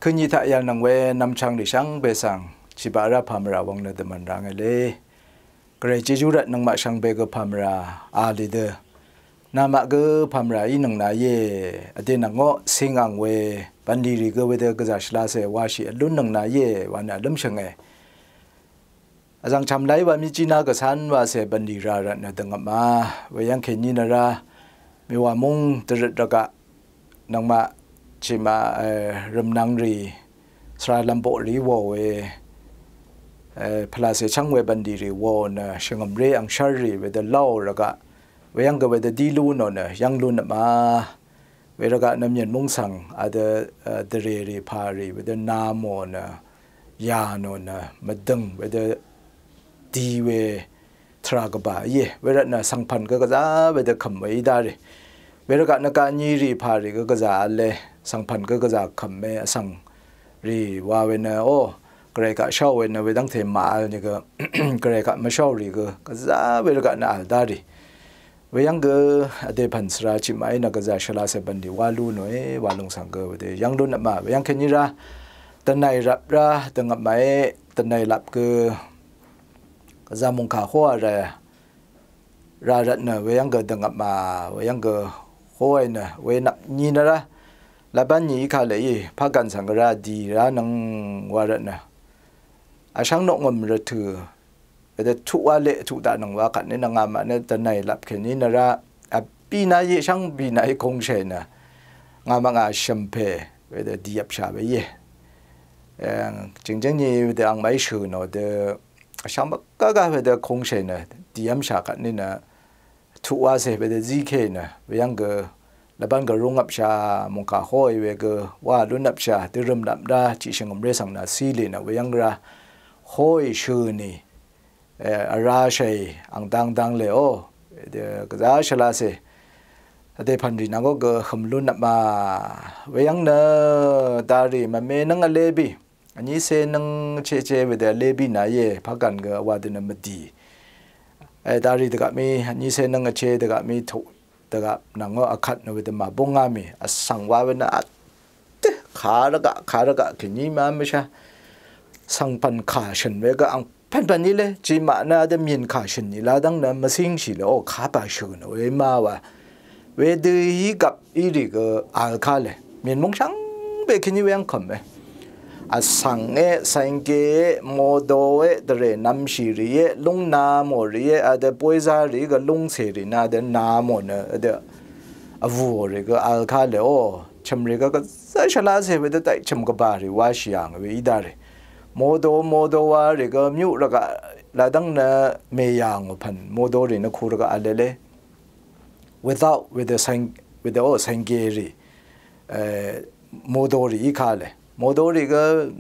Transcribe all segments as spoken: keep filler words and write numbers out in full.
Køni taq yv̀lnøng we nvmchvng rì shvngbe svng chìbaq rá pàmvrà wvng nø dvmv̀n rvngvle. Gvray Jejú rvt nøngmaq shvngbe gø pàmvrà a lì dø. Namaq gø pàmvrà í nøngna íe. Vdè nvngoq sing ang we bv̀nlì rì gø wedø gvzà shvlacè washì vlún nøngna íe wa nø vlǿmshø̀nge. Vzv̀ng chv̀mlai wa mí jíná gvcán wacè bv̀nlì rà rvt nø dvngvpma. Weyv́ng kèní nø rá mèwà múng dvrøt rvgaq nøngmaq chìmaq, e, rø̀mnvng rì svra lvmboq rì wò we, e, pvlacè chv́ng we bv̀nlì rì wò nø shvngø̀mré angshv́r rì wedø láò rvgaq. Weyv́ng gø wedø dí lú nò nø yv́ng lú nø ma. Wervgaq nø Myen múng svng adø, e, dvrèrì pàrì wedø na mò nø yà nò nø mvdøng wedø di we tvrà gvbà íe. Wervt nø svngpv̀n gø gvzà wedø kø̀m we í dá rì. Wervgaq nø kàní rì pàrì gø gvzà v̄le svngpv̀n gø gvzà kø̀m we vsvng rì wa we nø o gvray kaq sháo we nø wedv́ngte màvl nìgø gvray kaq mvsháo rì gø gvzà wervgaq nø vl dá rì. Weyv́ng gø vdè pv̀n svra chìmaqí nø gvzà shvlacè bv̀nlì wá lú nòe wa lúng svng gø wedø yv́ng lún vpma. Weyv́ng kèní rá dvnàì lap rá dvngvpmaqí dvnàì lap gø gvzà mòngkà hóà rá rá rvt nø weyv́ng gø dvngvpma. Weyv́ng gø hóì nø wenvp nyi nø rá lvbán nyi í kalèí pagv̀n svng gø rá dì rá nøng wa rvt nø vshvng noqngø̀m rvtø̀ wedø tuq wa leq tuq daq nøng wa kvtní nø ngàmaq nø dvnàì lap kèní nø rá vbí nàí shvngbe nàí kungshè nø ngàmaq ngà shø̀mpè wedø dìvpshà we íe. Jø̀ngjǿng nyi wedø angmaqí shø̀ nò dø vshvng mvgágá wedø kungshè nø dìvpshà kvtní nø tuq wacè wedø zíké nø weyv́ng gø lvbán gø rúngvpshà mòngkà hóì we gø wa lúnvpshà dørø̀m lap rá tiqshø̀ngø̀mré svng nø cílì nø weyv́ng rá hóì shø̀ nì, e, vrashàì ang dang dang lèò. Wedø gvzà shvlacè vdè pv̀n rì nvngoq gø hø̀m lúnvpma. Weyv́ng nø darì mvme nvng vlé bì vnícé nvng cheché wedø vlé bì nàíe pagv̀n gø vwà dø nø mvdì. E, darì dvgvp mí vnícé nvng vché dvgvp mí tuq dvgvp nvngoq vkvt nø wedø màbúngá mì vsvng wa we nø vtø kàrvgaq kàrvgaq kèní ma mvshá svngpv̀n kà shø̀n we gø ang pv̀npv̀n í le chìmaq nø adø Myen kà shø̀n í ladv́ng nø mvcíngshì le o kapà shø̀ nø we ma wa. Wedø í gvp í rì gø vl ká le Myen múng shvngbe kèní weyv́ng kø̀m e. Vsvng e, sàngke e, modo e, dvrè nvmshì rì e, lúng na mò rì e, adø boyza rì gø lúngcè rì nø adø na mò nø adø vwùò rì gø vl ká le o. Chø̀m rì gø gvzà shvlacè wedø daiq chø̀m gvbà rì washì yà ngì we í dá rì. Modo, modo wa rì gø myuq rvgaq ladv́ng nø mèyà ngò pv̀n modo rì nø ku rvgaq v̄le le. Without wedø seng, wedø o senggerì, e, modorì í kalè. Modorì gø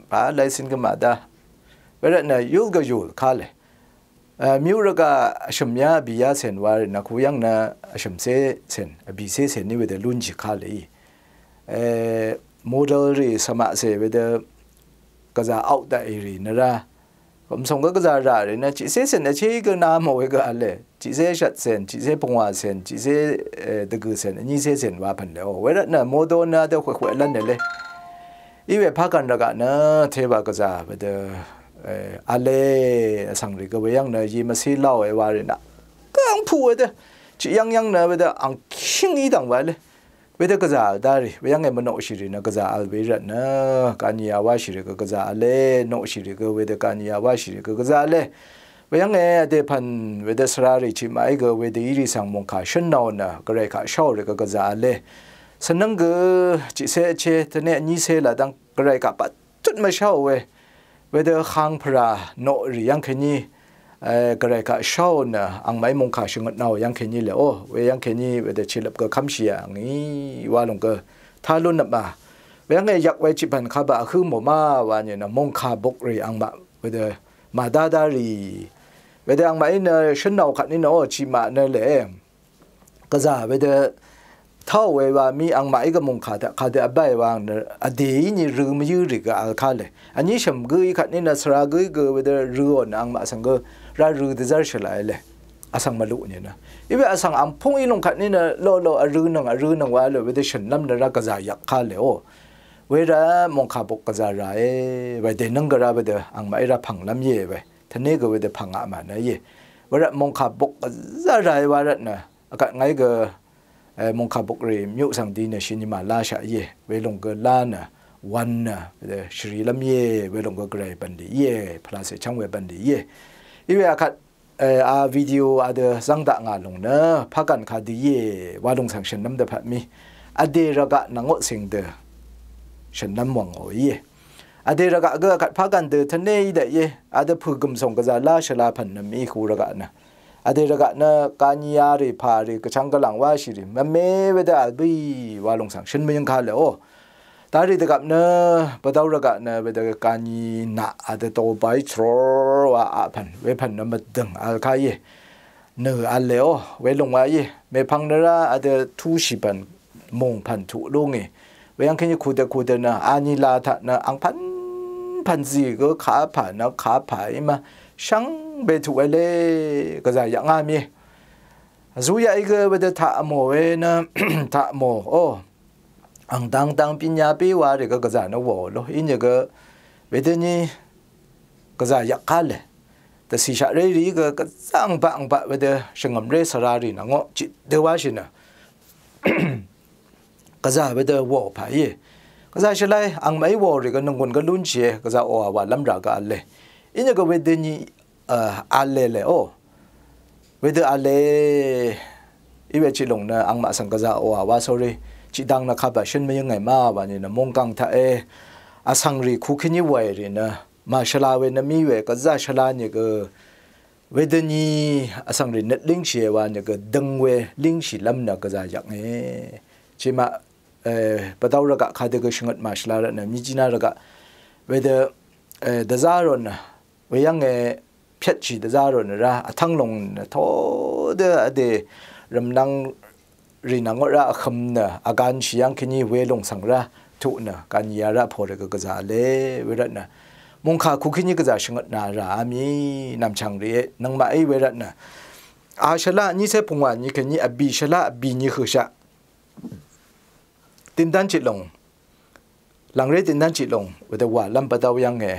ba laisin gø màdá. Wervt nø yul gø yul kalè. E, myuq rvgaq vshø̀m yá vbì yá cèn warì nø kuyv́ng nø vshø̀mcé cèn, vbìcé cèn í wedø lúnjì kalè í. E, modorì svmaqcè wedø gvzà audaqì rì nø rá Vmsòng gø gvzà rà rì nø tiqcé cèn vché gø na mò we gø v̄le. Tiqcé shvt cèn, tiqcé pungwà cèn, tiqcé, e, dvgø̀ cèn, vnícé cèn wa pv̀n le o. Wervt nø modo nø adø hweq hweq lv́n nø le. Iwe pagv̀n rvgaq nø tewa gvzà wedø, e, v̄le vsvng rì gø weyv́ng nø yi mvcí láò e wa rì nø. Gø angpuq wedø. Tiqyv́ng yv́ng nø wedø angkíng í dv̀ng wa le. Wedø gvzà vl dá rì, weyv́ng e mvnoqshì rì nø gvzà vl we í rvt nø, kani ya wáshì rì gø gvzà vl e, noqshì rì gø wedø kani ya wáshì rì gø gvzà vl e. Weyv́ng e vdè pv̀n wedø svra rì tiqmaqí gø wedø í rì svng mòngkà shǿn nò nø, gvray kaq sháò rì gø gvzà vl e. Svnǿng gø tiqcé vché, tvné vnícé ladv́ng gvray kaq pvt tut mvsháò we. Wedø hang pvrà noqrì yv́ng kèní, e, gvray kaq sháò nø angmaqí mòngkà shvngøt naò yv́ng kèní lèó. Weyv́ng kèní wedø chiløp gø kv́mshì yà ngì wa lòng gø tá lúnøp ma. Weyv́ng e yvk we chiqpv̀n kabaq vhǿ mò ma wa nìnø mòngkà bokrì angmaq wedø màdá dá rì. Wedø angmaqí nø shǿn naò kvtní nø o chiqmaq nø lè. Gvzà wedø táò we wa mí angmaqí gø mòngkà taq kadø vbáì wa ang nø vdèí ni rø mvyǿ rì gø vl ká lè. Vní shø̀m gǿí kvtní nø svra gǿí gø wedø røò nø angmaq svng gø rá rø dvzv́r shvlàe lè. Vsvng mvluq nìnø. Iwe vsvng angpúng í lung kvtní nø lo lo vrø̄nøng vrø̄nøng wa lò wedø shø̀nlv́m nø rá gvzà yvk ká lèó. Wervt mòngkà bok gvzà ràe, we dènǿng gø rá wedø angmaqí rá pv̀nglv́m íe we. Tvné gø wedø pv̀ngaq mà nø íe. Wervt mòngkà bok gvzà ràe wa rvtnø. Vkvt ngàí gø, e, mòngkà bok rì myuq svng di nø shìnìmà láshaq íe. Welòng gø lá nø, wan nø, wedø shvrilv́m íe, welòng gø gvray bv̀nlì íe, pvlacè chv́ng we bv̀nlì íe. Iwe akvt e, a video adø zv́ng dakngà lòng nø, pagàn kadø íe, walòng svng shø̀nlv́m dvpvt mì. Vdè rvgaq nvngoq cìng dø shø̀nlv́m wv̀ngò íe. Vdè rvgaq gø akvt pagàn dø tvné í daq íe, adø pø̀gø̀m sòng gvzà lá shvla pv̀n nø mì hu rvgaq nø. Vdè rvgaq nø kani yarì pàrì gvchvng gvlàng wáshìrì. Mvme wedø vbø̀í walòng svng shø̀n mvyøng kalè o. Darì dvgvp nø, bvdvw rvgaq nø, wedø kani naq adø tobaí tvror wa aq pv̀n, wepv̀n nø mvdø̀ng vl ká íe. Nø vl lè o, welòng wa íe. Mèpvng nø rá adø tushì pv̀n, mòng pv̀n tuq lúngì. Weyv́ng kèní kudø kudø nø, ani la taq nø, angpv̀n pv̀n zì gø kapà nø, kapà í ma. Shvngbe tuq vle, gvzà yvkngá mì. Zuyaqí gø wedø taq mò we nø, taq mò, o. Ang dangdang bìnya bì wa rì gø gvzà nø wò lo. Inìgø wedøni gvzà yvkká lè. Dvcì shaqré rì gø gvzà angbaq angbaq wedø shvngø̀mré svra rì nvngoq jitdø wáshì nø. Gvzà wedø wò pà íe. Gvzà shvlai angmaqí wò rì gø nònggùn gø lúnshìe. Gvzà oqà wàlv́m rà gø v̄le. Inìgø wedøni, e, v̄le lè o. Wedø v̄le íwe chiq lòng nø angmaq svng gvzà oqà wa sórí. Chiqdang nø kabà shø̀n mvyøng e ma wa nìnø mòngkàng taq e. Vsvng rì kukèní wàì rì nø. Màshvla we nø mì we gvzà shvla nìgø. Wedøni vsvng rì nøt língshìe wa nìgø døng we língshìlv́m nø gvzà yvknge. Chimaq, e, bvdvw rvgaq kadø gø shvngøt màshvla rvtnø mìjìna rvgaq. Wedø, e, dvzá rò nø. Weyv́nge pyvtshì dvzá rò nø rá, vtv́ng lòng nø todø vdè rv̀mnvng rì nvngoq rá vhøm nø, vganshì yv́ng kèní welòng svng rá, tuq nø, gani ya rá pò rì gø gvzà vle, wervtnø. Mòngkà kukèní gvzà shvngøt nà rà vmì, nv̀mchv̀ng rìe, nøngmaqí wervtnø. A shvlá vní cé pungwà ni kèní vbì shvlá vbì ni høqshaq. Dindán chiq lòng. Lv̀ngré dindán chiq lòng wedø wàlv́m bvdvw yv́nge,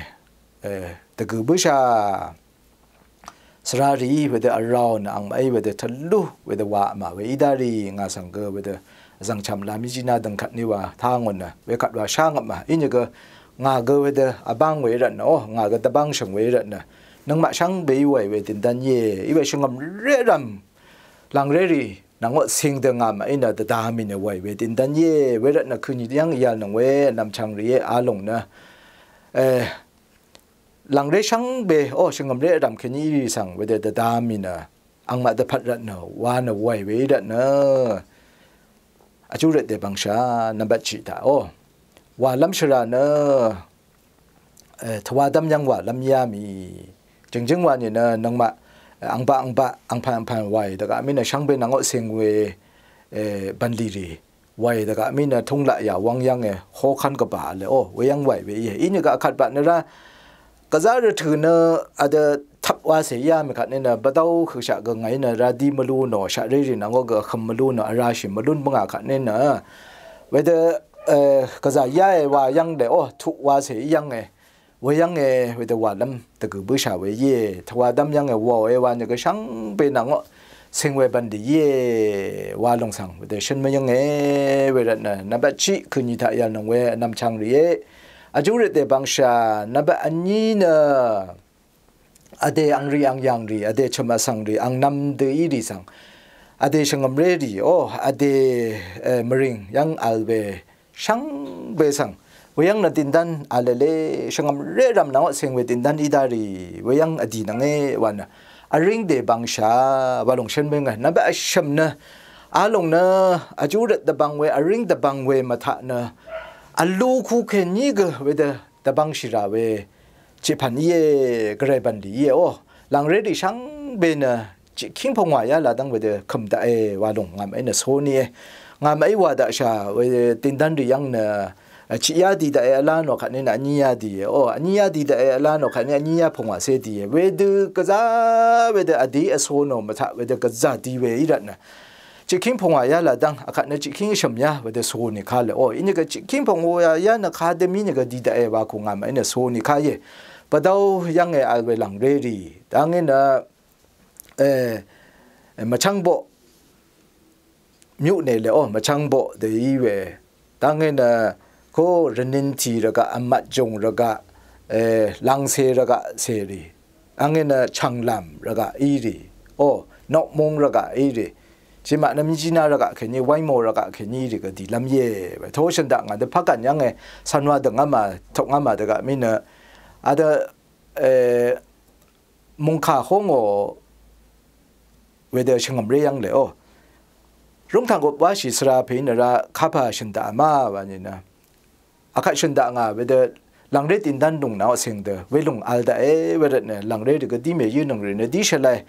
e, dvgø̀ bǿshà svra rìí wedø vràò nø angmaqí wedø tvlú wedø wàvmà we í dá rì ngà svng gø wedø vzv̀ngchv̀m la mìjìna døngkvt ní wa tá ngò nø wekvt wa shá ngvpmà. Inìgø ngà gø wedø vbáng we í rvtnø o, ngà gø dvbáng shø̀ng we í rvtnø. Nøngmaq shvngbeí wàì we dindán íe, íwe shvngø̀mré rv̀m lv̀ngré rì nvngoq cìng dø ngà màí nø dvda mì nø wàì we dindán íe, wervtnø køni yv́ng yv̀lnøng we vnv̀mchv̀ng rìe a lòng nø. E, lv̀ngré shvngbe, o, shvngø̀mré vrv̀m kèní í rì svng wedø dvda mì nø. Angmaq dvpvt rvtnø, wa nø wàì we í rvtnø. Vjú røt dèbvngshà, nvmbat chiq taq, o. Wàlv́m shvrà nø. E, tvwadv́m yv́ng wàlv́m yá mì. Jø̀ngjǿng wa nìnø nøngmaq, e, angbaq angbaq, angpv̀n angpv̀n wàì dvgaq mì nø shvngbe nvngoq cìng we, e, bv̀nlì rì. Wàì dvgaq mì nø túng laq yà wv́ng yv́nge, hókv́n gvbà vle o, weyv́ng wàì we íe. Inìgø akvt baq nø rá, gvzá rvtø̀ nø, adø tvp wacè yá mì kvt nìnø, bvdvw høqshaq gø ngàí nø, rá dí mvlú nò, shaqré rì nvngoq gø vhøm mvlú nò, vrashì mvlún bǿngà kvt nìnø. Wedø, e, gvzà yáe wa yv́ng lè o, tuq wacè í yv́nge. Weyv́nge wedø wàlv́m dvgø̀ bǿshà we íe, tvwadv́m yv́nge wàòe wa nø gø shvngbe nvngoq cìng we bv̀nlì íe, wa lòng svng wedø shø̀n mvyønge, wervtnø, nvmbat chiq køni taq yv̀lnøng we vnv̀mchv̀ng rìe, vjú røt dèbvngshà, nvmbat vní nø, vdè angrì angyàng rì, vdè chø̀m vsvng rì, angnvm dø í rì svng, vdè shvngø̀mré rì, o, vdè, e, mvrìng yv́ng vl we, shvngbe svng. Weyv́ng nø dindán v̄le le shvngø̀mré rv̀m nvngoq cìng we dindán í dá rì. Weyv́ng vdì nvnge wa nø. Vríng dèbvngshà wa lòng shø̀n mvyønge. Nvmbat vshø̀m nø. A lòng nø. Vjú røt dvbvng we, vríng dvbvng we mvtaq nø. Vlú kukèní gø wedø dvbvngshì rà we. Chiqpv̀n íe, gvray bv̀nlì íe o. Lv̀ngré rì shvngbe nø. Chiq kíng pvngwà yá ladv́ng wedø kø̀m daqe wa lòng ngàmaqí nø sóníe. Ngàmaqí wà daqshà we dindán rì yv́ng nø, e, chiq yá di daqe vlá nò kvtní nø vní yá dìe. O, vní yá di daqe vlá nò kvtní vní yá pvngwàcé dìe. Wedø gvzá wedø vdí vsó nò mvtaq wedø gvzà di we í rvtnø. Chiqkíng pungwà yá lvdv́ng, akvt nø chiqkíng shø̀m yá wedø sónìká lè. O, inìgø chiqkíng pungwà yá nø kadø mínìgø didaqe wa kù ngàmà í nø sónìká íe. Pvdv́w yv́nge al we lv̀ngré rì. Dv́ngí nø, e, mvchv́ng boq. Myuqne lè, o, mvchv́ng boq dø í we. Dv́ngí nø, ko rvnintì rvgaq, vmvtjùng rvgaq, e, lvngse rvgaq cèrì. Dv́ngí nø, chv̀nglv̀m rvgaq í rì. O, noqmung rvgaq í rì. Chimaq nø mvjina rvgaq kèní, wáimo rvgaq kèní rì gø dìlv́m íe. We, toshø̀n daq ngà dø pvgv̀n yv́nge, cv̀nwa dø ngàmà, tokngàmà dvgaq mí nø. Adø, e, mungkà hó ngò wedø shvngø̀mré yv́ng lè o. Rúngtv̀ng gøp wáshì svra pè í nø rá kapà shø̀n daq ma wa nìnø. Akvt shø̀n daq ngà wedø lv̀ngré dìndán lùng nà o cìng dø. Welùng al daqe wervtnø lv̀ngré rì gø dí mèyǿ nøng rì nø dí shvlae.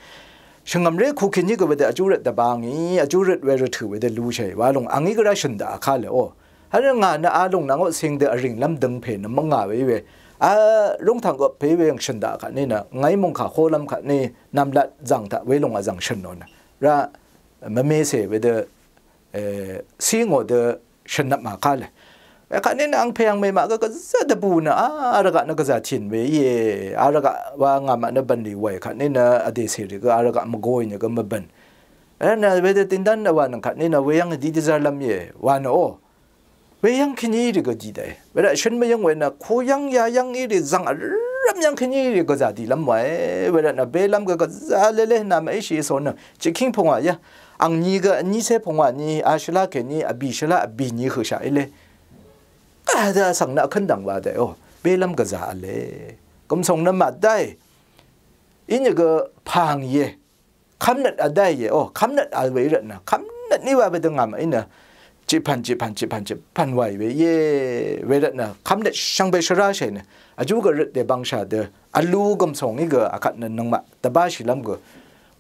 Shvngø̀mré ku kèní gø wedø vjú røt dvbang í, vjú røt we rvtø̀ wedø lushàì. Wa lùng angí gø rá shø̀n daq ka lè o. Hánø ngà nø a lùng nvng o cìng dø vrìnglv́m døngpè nø mvngà we í we. A rúngtv̀ng gøp pè í we yv̀ng shø̀n daq kaq ní nø. Ngàí mungkà hólv́m kaq ní nv̀mlat zv̀ng taq welùng vzv̀ng shø̀n nò nø. Rá mvmecè wedø, e, cí ngò dø shø̀n nvp màká lè. Wekaq ní nø angpè angmè maq gø gvzà dvbù nø a, a rvgaq nø gvzà tìn we íe. A rvgaq wa ngàmaq nø bv̀nlì wàì kaq ní nø vdè cèrì gø a rvgaq mvgoì nø gø mvbv̀n. E, nø wedø dìndán nø wa nøng kaq ní nø weyv́ng dí dvzv́rlv́m íe. Wa nø o. Weyv́ng kèní rì gø dì daqe. Wervt shø̀n mvyǿng we nø kuyv́ng yayv́ng í rì zv̀ng vrv́m yv́ng kèní rì gvzà dìlv́m wàe. Wervt nø belv́m gø gvzà lele nà mv-íshì so nø. Chiqkíng pungwà yá. Angní gø vnícé pungwà ní, a shvlá kèní, vbì shvlá, vbì ní høqshaq í le. Adø vsvng nø vkǿn dv̀ng wa daqe o. Belv́m gvzà vle. Gv̀msùng nø màdáì. Inìgø pàng íe. Kv́mnøt vdáì íe, o, kv́mnøt vl we í rvtnø, kv́mnøt ní wa wedø ngàmaq í nø, chiqpv̀n, chiqpv̀n, chiqpv̀n, chiqpv̀n wàì we íe, wervtnø, kv́mnøt shvngbe shvráshàì nø, vjú gø røt dèbvngshà dø, vlu gv̀msùng í gø, akvt nø nøngmaq, dvbáshìlv́m gø,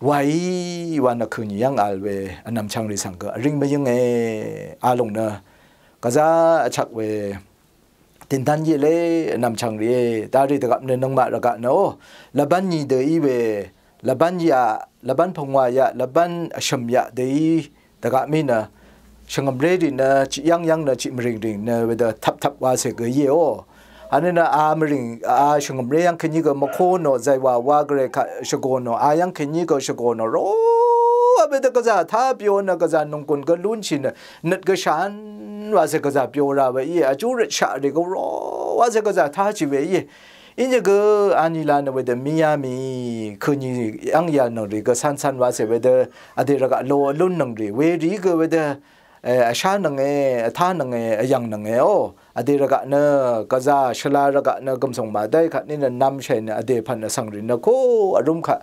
wàí, wa nø kø̀nì yv́ng vl we, vnv̀m chv̀ngrì svng gø, vríng mvyǿnge, a lùng nø, gvzá vchvk we, Dìndán íe lé, vnv̀m chv̀ngrìé, darì dvgvp nø nøngmaq rvgaq nø ó, lvbán nyi dø í we, lvbán yaq, lvbán pvngwà yaq, lvbán vshø̀m yaq dø í, dvgvp mí nø, shvngø̀mré rì nø, chiq yv́ng yv́ng nø, chiq mvrìng rìng nø, wedø tvp tvp wacè gø íe ó. Anø nø a mvrìng, a shvngø̀mré yv́ng kèní gø mvkó nò, zàywà wa gvray kaq shvgò nò, a yv́ng kèní gø shvgò nò, ró, a wedø gvzà tá byo nø, gvzà nònggùn gø lúnshì nø, nøt gvshan wacè gvzà byo ra we íe, vjú røtshaq rì gø ro wacè gvzà táshì we íe. Inìgø anila nø wedø miyá mì køni yv́ng yv̀lnøng rì gø cancan wacè wedø vdè rvgaq lo vlúnnøng rì we rì gø wedø, e, vshánønge, vtánønge, vyv̀ngnønge ó. Vdè rvgaq nø gvzà shvla rvgaq nø gv̀msùng màdái kvtní nø nvmshàì nø vdè pv̀n vsvng rì nø kó vrúm kaq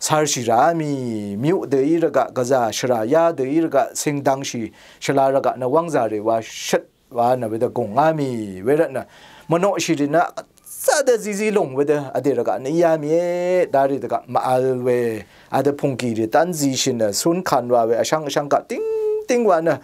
carshì ràá mì, myuq dø í rvgaq gvzà shvrà yá dø í rvgaq cingdvngshì shvla rvgaq nø wv́ngzà rì wa shøt wa nø wedø gùngá mì wervtnø mvnoqshì rì nø gvzà dø zizi lùng wedø vdè rvgaq nø íá mìe darì dvgaq mv-vl we adø pùnggì rì dv́n zishì nø cúnkan wa we vshvng vshvng kaq tíngtíng wa nø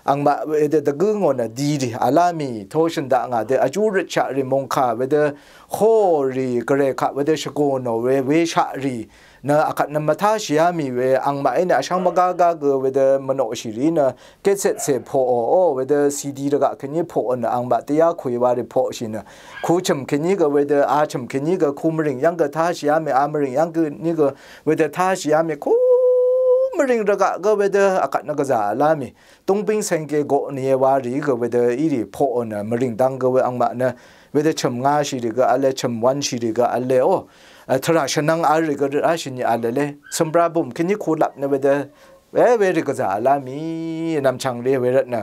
angmaq wedø dvgǿ ngò nø dirì vlá mì toshø̀n dakngà dø vjú røtshaq rì mòngkà wedø hórì gvray kaq wedø shvgò nò we weshaq rì nø akvt nø mvtáshìá mì we angmaqí nø vshvng mvgágá gø wedø mvnoqshì rì nø getsetse poqò ó wedø C D rvgaq kèní poqò nø angmaq dvyá kùí wa rì poqshì nø kuchø̀m kèní gø wedø achø̀m kèní gø kumvrìng yv́ng gø táshìá mì amvrìng yv́ng kèní gø wedø táshìá mì kumvrìng rvgaq gø wedø akvt nø gvzà vlá mì. Dúngbíng cengke goqnìe wa rì gø wedø írì poqò nø mvrìng dvng gø we angmaq nø wedø chø̀m ngashì rì gø v̄le chø̀m wv̄nshì rì gø v̄le ó. Tvrà shvnvng v̄l rì gø rvtráshì nì v̄le lé. Cø̀mbrabùm kèní kulap nø wedø we we rì gvzà vlá mì nv̀mchv̀ng rì wervtnø.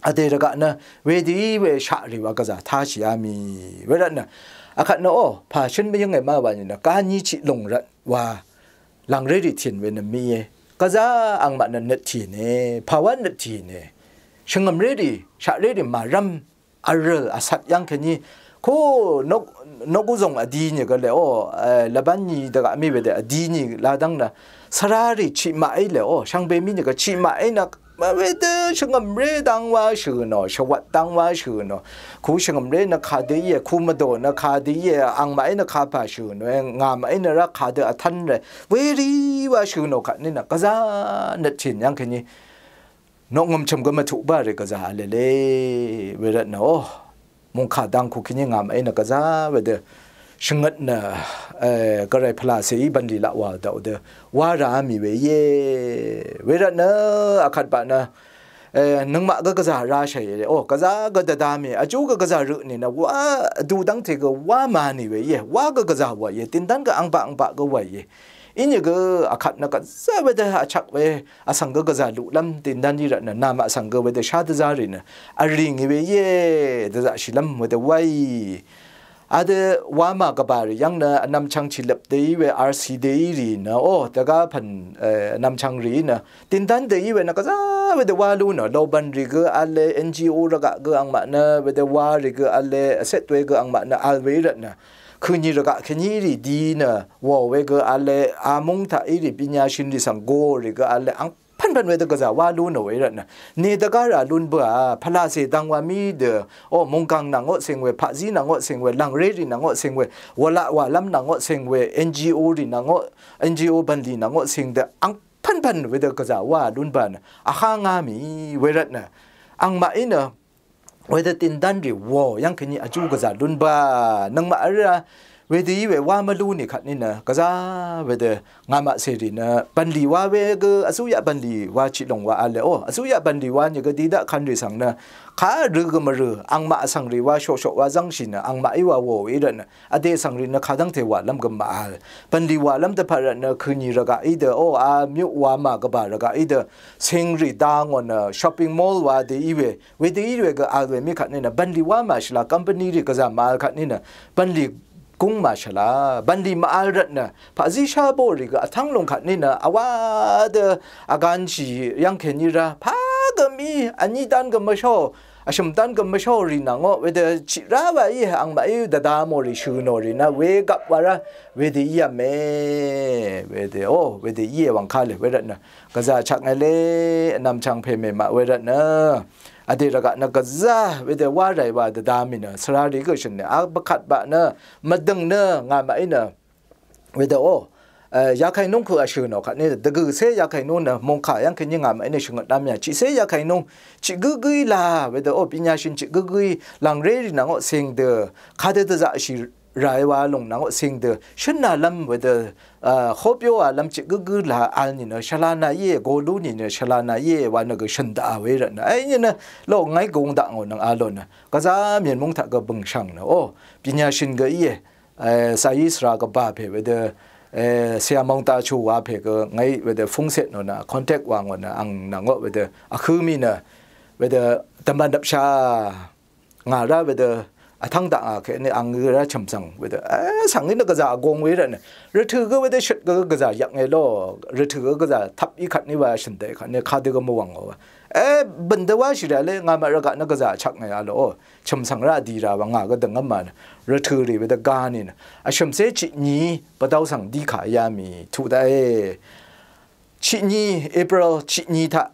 Vdè rvgaq nø wedø í we shaq rì wa gvzà táshìá mì wervtnø. Akvt nø ó pà shǿn mvyǿnge má wa nìnø gá ní chiq lùng rvt wa lv̀ngré rì tìn we nø mìe. Gvzà angmaq nø nøt tìne, pàwá nøt tìne. Shvngø̀mré rì, shaqré rì màrv́m, vrø̀l, vcat yv́ng kèní. Kú nok, nok guzòng vdi nìgø lè ó, e, lvbán nyi dvgaq mì wedø vdi nì ladv́ng nø. Svrarì chiqmaqí lè ó, shvngbe mí nìgø chiqmaqí nø. Wedø shvngø̀mré dang wa shø̀ nò, shvwvt dang wa shø̀ nò. Ku shvngø̀mré nø kadø íe, ku mvdò nø kadø íe, angmaqí nø kapà shø̀ nòe, ngàmaqí nø rá kadø vtv́n rè. Werì wa shø̀ nò kvtní nø, gvzà nøt tìn yv́ng kèní. Noqngø̀m chø̀m gø mvtuq bǿà rì gvzà v̄le le. Wervtnø o mungkà dang kukini ngàmaqí nø gvzà wedø shvngøt nø, e, gvray pvlacèí bv̀nlì laq wà dvdø wá ràá mì we íe. Wervtnø akvt baq nø, e, nøngmaq gø gvzà rashàìe. O gvzà gø dvda mì vjú gø gvzà rø nìnø wá vdu dv́ngte gø wá mànì we íe. Wá gø gvzà wàìe. Dìndv́n gø angbaq angbaq gø wàìe. Inìgø akvt nø gvzà wedø achak we vsvng gø gvzà luqlv́m dìndv́n í rvtnø namaq vsvng gø wedø shá dvzá rì nø vrì ngì we íe. Dvzaqshìlv́m wedø wáì. Adø wamà gvbà rì yv́ng nø vnvmchvng chìløp dø í we RC dø í rì nø o dvgá pv̀n, e, vnvmchvng rì í nø dìndv́n dø í we nø gvzà wedø wá lú nø lobv̀n rì gø v̄le, NGO rvgaq gø angmaq nø wedø wá rì gø v̄le, vset we gø angmaq nø vl we í rvtnø køni rvgaq kèní rì di nø wò we gø v̄le, amúng taq í rì binyashøn rì svng go rì gø v̄le, angpv̀npv̀n wedø gvzà wá lú nø we í rvtnø. Nè dvgá rà lún bǿà, pvlacè dang wa mí dø, o mungkàng nvngoq seng we, paqzí nvngoq seng we, lv̀ngré rì nvngoq seng we, wvlaq wàlv́m nvngoq seng we, NGO rì nvngoq, NGO bv̀nlì nvngoq seng dø angpv̀npv̀n wedø gvzà wá lún bǿà nø vhá ngá mì we rvtnø. Angmaqí nø wedø dìndv́n rì wò yv́ng kèní vjú gvzà lún bǿà. Nøngmaq vrá wedø í we wá mvlú nì kvtní nø gvzà wedø ngàmaq cèrì nø bv̀nlì wá we gø vzúyaq bv̀nlì wá chiq lòng wá v̄le o. Vzúyaq bv̀nlì wá nìgø didaq kvn rì svng nø kà rø gø mvrø angmaq vsvng rì wá shoqshoq wá zv́ngshì nø angmaqí wá wò we í rvtnø vdè vsvng rì nø kadv́ngte wàlv́m gø màvl. Bv̀nlì wàlv́m dvpvt rvtnø køni rvgaq í dø o a myuq wamà gvbà rvgaq í dø seng rì dang ò nø shopping mall wá dø í we wedø í we gø vl we mí kvtní nø bv̀nlì wá màshvla, company rì gvzà màvl kvtní nø bv̀nlì gúng màshvla, bv̀nlì màvl rvtnø paqzí shá bò rì gø vtv́ng lung kvtní nø vwá dø vganshì yv́ng kèní rá pà gø mí vní dán gø mvshó, vshø̀m dán gø mvshó rì nvngoq wedø chiq rá wa í angmaqí dvda mò rì shø̀ nò rì nø wegap wa rá wedø í v̄me. Wedø o wedø íe wv̀ngká le we rvtnø gvzà chaknge le. Vnvmchvng pè mèmaq we rvtnø vdè rvgaq nø gvzà wedø wá ràì wa dvda mì nø svra rì gø shø̀n nø a bvkvt baq nø mvdø̀ng nø ngàmaqí nø wedø o, e, yakainúng kø vshø̀ nò kvtní dvgø̀cé yakainúng nø mungkà yv́ng kèní ngàmaqí nø shvngøt lv́m yà. Chiqcé yakainúng chiq gǿgǿí la wedø o binyashøn chiq gǿgǿí lv̀ngré rì nvngoq seng dø kadø dvzaqshì ràe wa lòng nvngoq seng dø shǿn nalv́m wedø, e, hobyó alv́m chiq gǿgǿ la vl nìnø shvlana íe, go lú nìnø shvlana íe wa nø gø shø̀n daqà we rvtnø. Ení nø lo ngàí gung daq ngò nøng a lò nø gvzà Myenmúng taq gø bø̀ngshv̀ng nø o binyashøn gø íe. E, sayi svra gø ba pè wedø, e, Siya Mongta Chu wa pè gø ngàí wedø fúngcet nò nø contact wa ngò nø ang nvngoq wedø vhø mì nø wedø dvmvnvpsha ngà rá wedø vtv́ng dakngà kèní ang gø rá chø̀m svng wedø, e, svng í nø gvzà vgōng we rvtnø rvtø̀ gø wedø shøt gø gvzà yvknge lo. Rvtø̀ gø gvzà tvp í kvtní wa shø̀n daqì kvtní kadø gø mvwv̀ng o wa. E, bø̀n dø wáshì rà le ngàmaq rvgaq nø gvzà chaknge a lo o. Chø̀m svng rá vdi rà wa ngà gø dø̀ngv́m ma nø rvtø̀ rì wedø ga nìnø vshø̀mcé chiqni bvdv́w svng dí kà yá mì tuq daqe. Chiqni April chiqni taq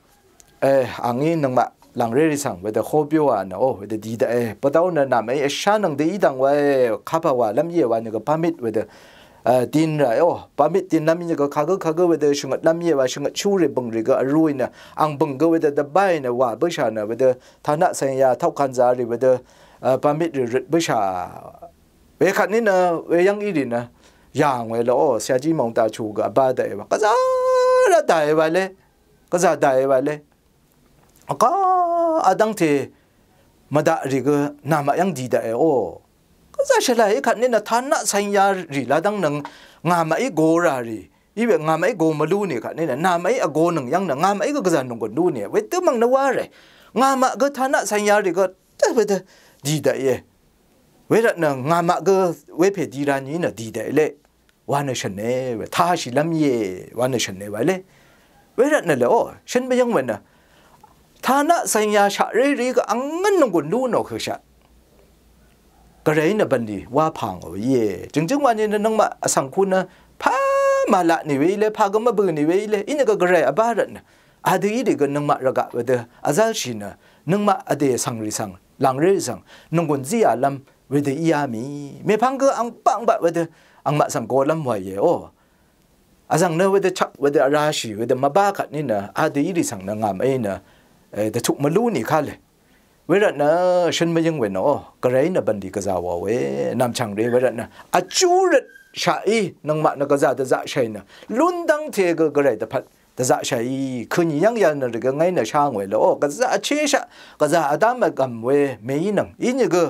e, angí nøngmaq lv̀ngré rì svng wedø hobyó a nø o wedø di daqe. Bvdv́w nø namaqí vshánøng dø í dv̀ng wae kapà wàlv́m íe wa nø gø permit wedø, e, din ràe o. Permit dinlv́m í nø gø kagǿ kagǿ wedø shvngøtlv́m íe wa shvngøtshú rì bø̀ng rì gø vrúì nø ang bø̀ng gø wedø dvbáì nø wà bǿshà nø wedø tanaq sanya tawkanza rì wedø, e, permit rì røt bǿshà. Wekvtní nø weyv́ng í rì nø yàng we lo o. Siyaji Mongta Chu gø vbá daqe wa gvzà rá dàe wa le. Gvzà dàe wa le. Vgá vdv́ngte mvdaq rì gø namaq yv́ng di daqe o. Gvzà shvlá í kvtní nø tanaq sanya rì ladv́ng nøng ngàmaqí go rà rì í we ngàmaqí go mvlú nì kvtní nø namaqí vgo nøng yv́ng nø ngàmaqí gø gvzà nònggùn lú nì wedø mv̀ng nø wá rè. Ngàmaq gø tanaq sanya rì gø dø wedø di daqe. Wervtnø ngàmaq gø wepè di ra nìí nø di daqe le. Wa nø shø̀ne we tashìlv́m íe wa nø shø̀ne wa le. Wervtnø le o shøn bvyǿng we nø tanaq sanya shaqré rì gø angngv́n nònggùn lú nò køshaq. Gvray nø bv̀nlì wá pà ngò íe. Jø̀ngjǿng wa nìnø nøngmaq vsvng ku nø pà màlaq nì we í le, pà gø mvbø̀ nì we í le. Inìgø gvray vbá rvtnø adø í rì gø nøngmaq rvgaq wedø vzv́lshì nø nøngmaq vdè svng rì svng lv̀ngré rì svng nònggùn zíyàlv́m wedø íá mì. Mèpvng gø angbaq angbaq wedø angmaq svng golv́m wàìe o. Vzv̀ng nø wedø chvk wedø vrashì wedø mvbá kvtní nø adø í rì svng nø ngàmaqí nø dvtuq mvlú nì kálè. Wervtnø shøn mvyǿng we nø, o, gvray nø bv̀nlì gvzà wà we, nv̀mchv̀ng rì wervtnø vjú røtshaqí nøngmaq nø gvzà dvzaqshàì nø lún dv́ngte gø gvray dvpvt dvzaqshàì køni yv́ng yvl nø rì gø ngàí nø shá ngòe lv́, o, gvzà vchéshaq gvzà vdá mvgv̀m we mèínøng. Inìgø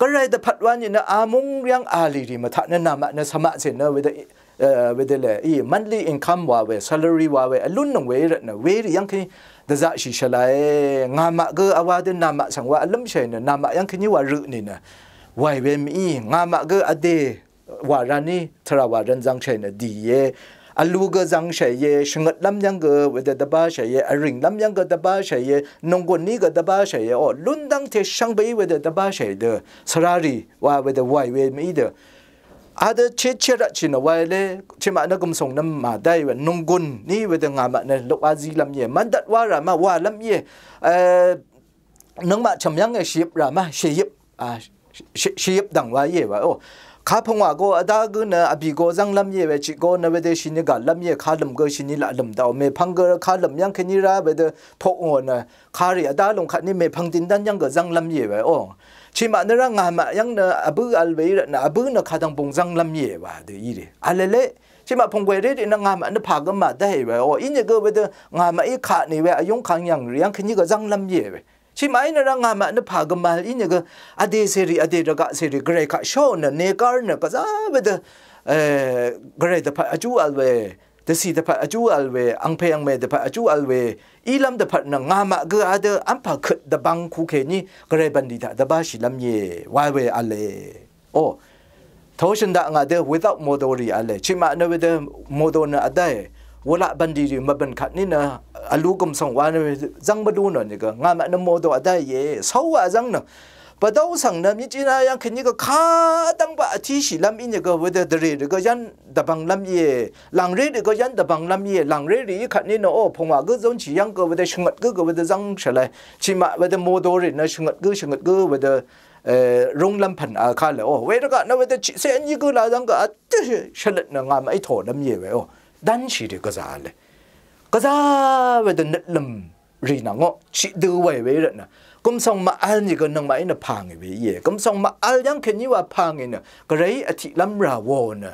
gvray dvpvt wa nìnø amúng yv́ng alì rì mvtaq nø namaq nø svmaqcè nø wedø, e, wedø lè, í, monthly income wa we, salary wa we vlúnnøng we í rvtnø werì yv́ng køni dvzaqshì shvlae. Ngàmaq gø vwa dø namaq svng wa vlǿmshàì nø namaq yv́ng køni wa rø nìnø wàì we mìí, ngàmaq gø vdè wà rani tvrà wà rvn zvngshàì nø dìe. Vlu gø zvngshàìe, shvngøtlv́m yv́ng gø wedø dvbáshàìe, vrìnglv́m yv́ng gø dvbáshàìe, nònggùn ní gø dvbáshàìe, o, lún dv́ngte shvngbeí wedø dvbáshàì dø svrarì wa wedø wàì we mìí dø. Adø cheche rvtshì nø wàì le, tiqmaq nø gv̀msùng nvm màdáì we, nònggùn ní wedø ngàmaq nø luqá zílv́m íe, mvndvt wá rà má wàlv́m íe, e, nøngmaq chø̀m yv́ng e shvyøp rà má, shvyøp, a, shvyøp dv̀ng wa íe wa, o. Kapungwà go vdá gǿ nø vbì go zv́nglv́m íe we, chiq go nø wedø shini gàllv́m íe, kalø̀m gø shini laqlø̀m daqò, mèpvng gø kalø̀m yv́ng køni rá wedø poq ngò nø, karì vdá lùng katni mèpvng dindv́n yv́ng gø zv́nglv́m íe we, o. Tiqmaq nø rá ngàmaq yv́ng nø vbǿ vl we í rvtnø, vbǿ nø kadvng bung zv́nglv́m íe wa dø í rì. Vlele, tiqmaq pungwè ré rì nø ngàmaq nø pà gø màdáì we, o. Inìgø wedø ngàmaqí kaq nì we, vyúng kang yv̀ng rì yv́ng køni gø zv́nglv́m íe we. Tiqmaqí nø rá ngàmaq nø pà gø màvl ínìgø, vdè cèrì, vdè rvgaq cèrì, gvray kaq shóò nø, negár nø, gvzá wedø, e, gvray dvpvt vjú vl we, dvcì dvpvt vjú vl we, angpè angmè dvpvt vjú vl we, ílv́m dvpvt nø ngàmaq gø adø, v́mpà køt dvbvng ku kèní, gvray bv̀nlì taq dvbáshìlv́m íe, wa we v̄le. O, toshø̀n daq ngà dø without modorì v̄le. Tiqmaq nø wedø modo nø vdáì. Wulaq bv̀nlì rì mvbø̀n katní nø vlu gø̀msòng wa nø zv́ng mvlú nò nìgø. Ngàmaq nø modo vdáìe. Cówa zv́ng nø. Bvdóu svng nø miqjina yv́ng kèní gø kadv́ng baq vtíshìlv́m ínìgø wedø dvrè rì gø yv́n dvbvnglv́m íe. Làngré rì gø yv́n dvbvnglv́m íe. Làngré rì í katní nø o pungwà gǿ zónshì yv́ng gø wedø shvngøt gǿ gø wedø zv́ngshvlai. Tiqmaq wedø modorì nø shvngøt gǿ shvngøt gǿ wedø e, rúnglv́m pv̀n a kálè. O, wervgaq nø wedø chiqsé vní gǿ la zv́ng gø vtǿ shvløt nø ngàmaqí tòlv́m íe we. O, dv́nshì rì gvzà v̄le. Gvzà wedø nøtlø̀m rì nvng o, chiqdø wàì we í rvtnø. Gø̀msòng màvl nìgø nøngmaqí nø pà ngì we íe. Gø̀msòng màvl yv́ng kèní wa pà ngì nø, gvrayí vtiqlv́m rà wò nø.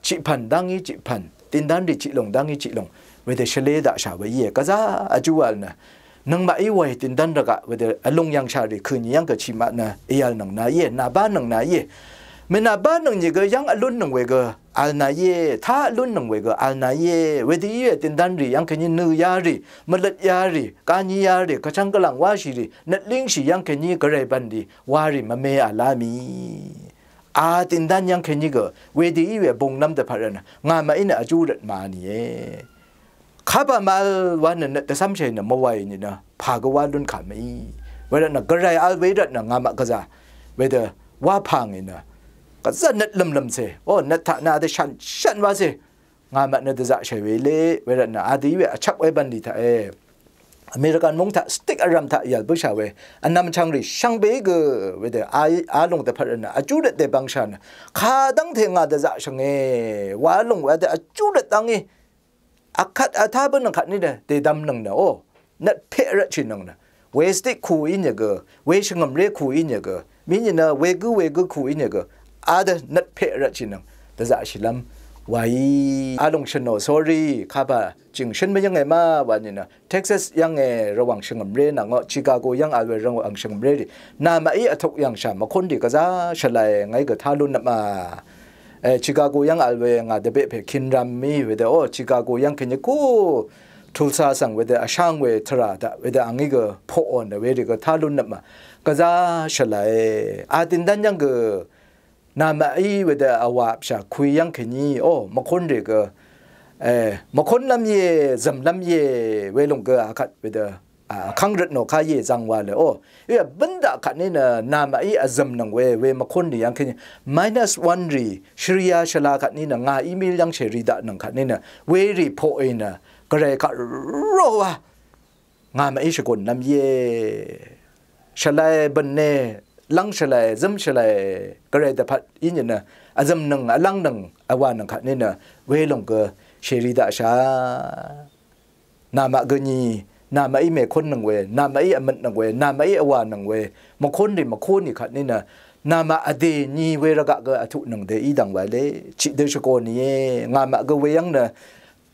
Chiqpv̀n dá ngí chiqpv̀n, dindán rì chiqlùng dá ngí chiqlùng, wedø shvlé daqshà we íe, gvzá vjú vl nø. Nøngmaqí wàì dindán rvgaq, wedø vlung yv̀ngshà rì kø̀n yv́ng gø chiqmaq nø, èv̀lnøng na íe, nàbánøng na íe. Mènàbánøng nìgø yv́ng vlúnnøng wegø, vl na íe, tá vlúnnøng wegø, vl na íe, wedø íe dindán rì yv́ng kèní nø yarì, mvløt yarì, gani yarì, gvchvng gvlàng wáshì rì, nøtlíngshì yv́ng kèní gvray bv̀nlì, warì mvme v̀lá mì. A dindán yv́ng kèní gø, wedø í we bungnv́m dvpvt rvtnø, ngàmaqí nø vjú rvt mànìe. Kapà màvl wa nø nøt dvcv́mshì nø mvwàì nìnø, pà gø wá lún kà mìí. Wervtnø, gvray vl we rvtnø, ngàmaq gvzà. Wedø, wá pà ngì nø. Gvzà nøt lø̀mlø̀mcè. O, nøt taq nø adø shv̀n, shv̀n wácè. Ngàmaq nø dvzaqshì we le, wervtnø, adø í we vchvk we bv̀nlì taq e. American múng taq stick vrv̀m taq yv̀l bǿshà we. Vnvm chvngrì shvngbeí gø wedø a, a lùng dvpvt rvtnø vjú røt dèbvngshà nø. Kadv́ngte ngà dvzaqshø̀nge. Wa lùng wedø vjú røt dv́ngí. Akvt vtá bǿnøng katní dø dèdvmnøng nø o. Nøt peq rvtshìnøng nø. We stick kù ínìgø. We shvngø̀mré kù ínìgø. Mìnìnø wegǿ wegǿ kù ínìgø. Adø nøt peq rvtshìnøng. Dvzaqshìlv́m. Wàí. A lùng shø̀nò sorry. Kapà. Jìng shøn mvyǿnge ma wa nìnø. Texas yv́nge rvwàng shvngø̀mré nvng o, Chicago yv́ng vl we rvwàng shvngø̀mré rì. Namaqí vtuk yv̀ngshà mvkúnrì gvzá shvlae ngàí gø tá lúnnøp ma. E, Chicago yv́ng vl we ngà dvbeq pè kinram mì wedø o, Chicago yv́ng kèní kú Tulsa svng wedø vsháng we tvrà daq wedø angí gø poqò nø werì gø tá lúnnøp ma. Gvzá shvlae. A dindán yv́ng gø Namaqí wedø vwàvpshà kùí yv́ng kèní, o, mvkúnrì gø, e, mvkúnlv́m íe, zø̀mlv́m íe, welòng gø akvt wedø, a, vkv́ng røtnò ká íe zvng wa le, o. Íe, bǿn daq katní nø, namaqí vzø̀mnøng we, we mvkúnrì yv́ng kèní, minus one rì, shvriya shvla katní nø, ngà email yv́ng shèri daqnøng katní nø, werì poqì nø, gvray kaq ró wa. Ngàmaqí shvgùnlv́m íe. Shvlae bø̀nne, lv́ng shvlae, zǿm shvlae, gvray dvpvt í nìnø, vzø̀mnøng, vlv́ngnøng, vwànøng katní nø, welòng gø, shèri daqshà. Namaq gø nì, Namaqí mèkúnnøng we, namaqí vmøtnøng we, namaqí vwànøng we, mvkúnrì mvkúnì kvtní nø namaq vdè nyi we rvgaq gø vtuqnøng dèí dv̀ng wa le. Chiqdø shvgò nìe, ngàmaq gø weyv́ng nø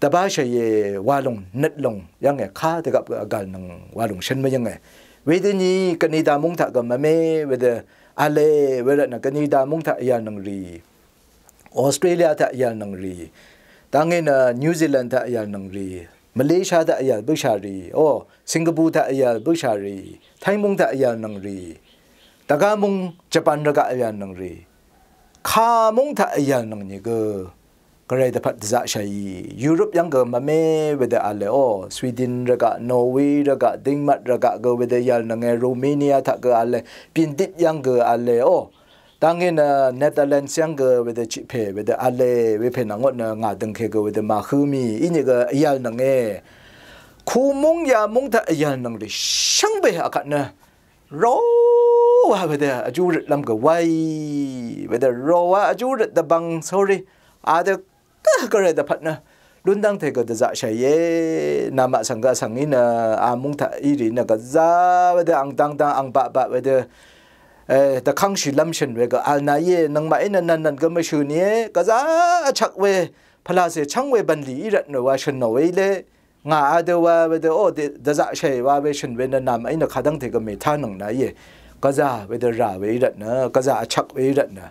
dvbáshàìe wa lòng nøt lòng yv́nge, kadvgvp gø vgàlnøng wa lòng shøn mvyǿnge. Wedøni Canada múng taq gø mvme wedø v̄le, wervtnø Canada múng taq vyv̀lnøng rì, Australia taq vyv̀lnøng rì, dvngí nø New Zealand taq vyv̀lnøng rì, Malaysia taq vyv̀l bǿshà rì, o Singapore taq vyv̀l bǿshà rì, Thai múng taq vyv̀lnøng rì, dvgá múng Japan rvgaq vyv̀lnøng rì, ka múng taq vyv̀lnøng nìgø gvray dvpvt dvzaqshàì. Europe yv́ng gø mvme wedø v̄le, o Sweden rvgaq, Norway rvgaq, Denmark rvgaq gø wedø yv̀lnønge, Romania taq gø v̄le, Bindit yv́ng gø v̄le, o dvngí nø Netherlands yv́ng gø wedø chiqpè wedø v̄le, wepè nvngot nø ngà døngke gø wedø màhø mì, inìgø vyv̀lnønge. Ku múng ya múng taq vyv̀lnøng rì shvngbe akvt nø rowa wedø vjú røtlv́m gø wáì, wedø rowa vjú røt dvbvng, sorry, adø gø gvray dvpvt nø lún dv́ngte gø dvzaqshàìe. Namaq svng gø vsvng í nø a múng taq í rì nø gvza wedø ang dangdang ang baqbaq wedø, e, dvkv́ngshìlv́m shø̀n we gø v̄l nàíe. Nøngmaqí nø nv̀nnv̀n gø mvshø̀ nìe, gvza vchvk we pvlàcè chv́ng we bv̀nlì í rvtnø wa shø̀nò we í le. Ngà adø wa wedø, o dvzaqshàì wa we shø̀n we nø namaqí nø kadv́ngte gø mètánøng nàíe. Gvza wedø rà we í rvtnø, gvza vchvk we í rvtnø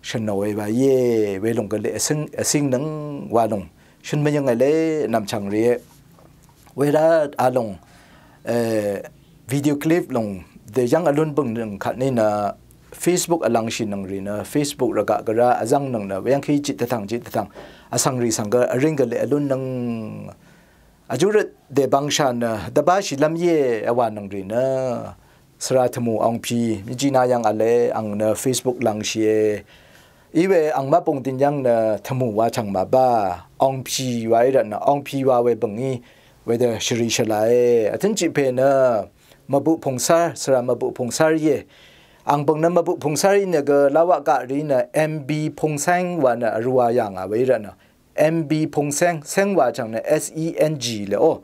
shø̀nò we wa íe. Welòng gø leq vsíngnøng wa lòng shøn mvyǿnge le, nv̀mchv̀ng rìe. Wervt a lòng, e, video clip lòng dèyv́ng vlún bø̀ngnøng kvtní nø Facebook vlvngshìnøng rì nø Facebook rvgaq gvrá vzv́ngnøng nø weyv́ngkí jiq dvtv̀ng jiq dvtv̀ng vsvng rì svng gø vríng gø leq vlúnnøng. Vjú røt dèbvngshà nø dvbáshìlv́m íe vwànøng rì nø svra Tvmù Ongpi, Mvjina yv́ng v̄le, ang nø Facebook lvngshìe. Iwe ang mvpung døn yv́ng nø Tvmù wa chv̀ng màbá, Ongpi wa í rvtnø, Ongpi wa we bø̀ngí wedø shvrì shvlae. Vtǿn chiq pè nø Mvbuq Pungsar, svra Mvbuq Pungsar íe. Ang bø̀ng nø Mvbuq Pungsar í nø gø lawaq gaq rì nø M B Pungseng wa nø vrūwa yà ngà we í rvtnø, M B Pungseng, seng wa chv̀ng nø S E N G le, o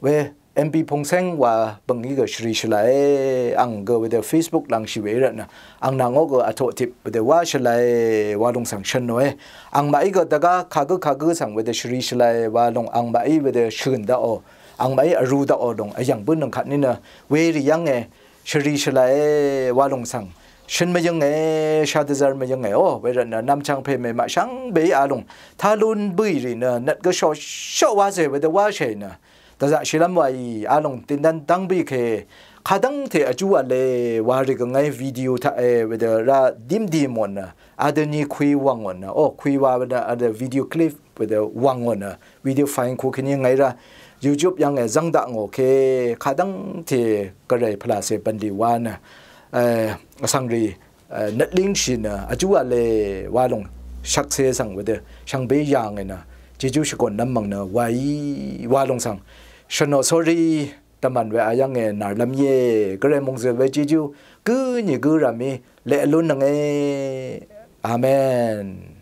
we M B Pungseng wa bø̀ngí gø shvrì shvlae. Ang gø wedø Facebook lvngshì we í rvtnø, ang nà ngó gø vtoq tip wedø wá shvlae wa lòng svng shø̀nòe. Angmaqí gø dvgá kagǿ kagǿ svng wedø shvrì shvlae wa lòng angmaqí wedø shø̀n daqò, angmaqí vrū daqò lòng vyv̀ng bǿnøng kvtní nø werì yv́nge. Shvrì shvlae wa lòng svng shøn mvyǿnge, shadvzvr mvyǿnge, o wervtnø nv̀mchv̀ng pè mèmaq shvngbeí a lòng tá lún bǿì rì nø nøt gø shoqshoq wazè wedø wáshàì nø dvzaqshìlv́m wàì a lòng dindv́n dv́ng bǿì ke. Kadv́ngte vjú v̄le wa rì gø ngàí video taqe wedø ra dím dì mò nø adøni kwi wv̀ngò nø, o kwi wa wedø adø video clip wedø wv̀ngò nø, video file ku kèní ngàí rá YouTube yv́nge zv́ng dakngò ke. Kadv́ngte gvray pvlàcè bv̀nlì wa nø, e, vsvng rì, e, nøt língshì nø vjú v̄le wa lòng shvkse svng wedø shvngbe yàngì nø jejú shvgòn nv́m mv̀ng nø wàí wa lòng svng shø̀nò, sorry. Dvmv̀n we a yv́nge nàrlv́m íe. Gvray mòngzø̀l we jejú gǿ nìgǿ rà mí leq vlúnnønge. Amen.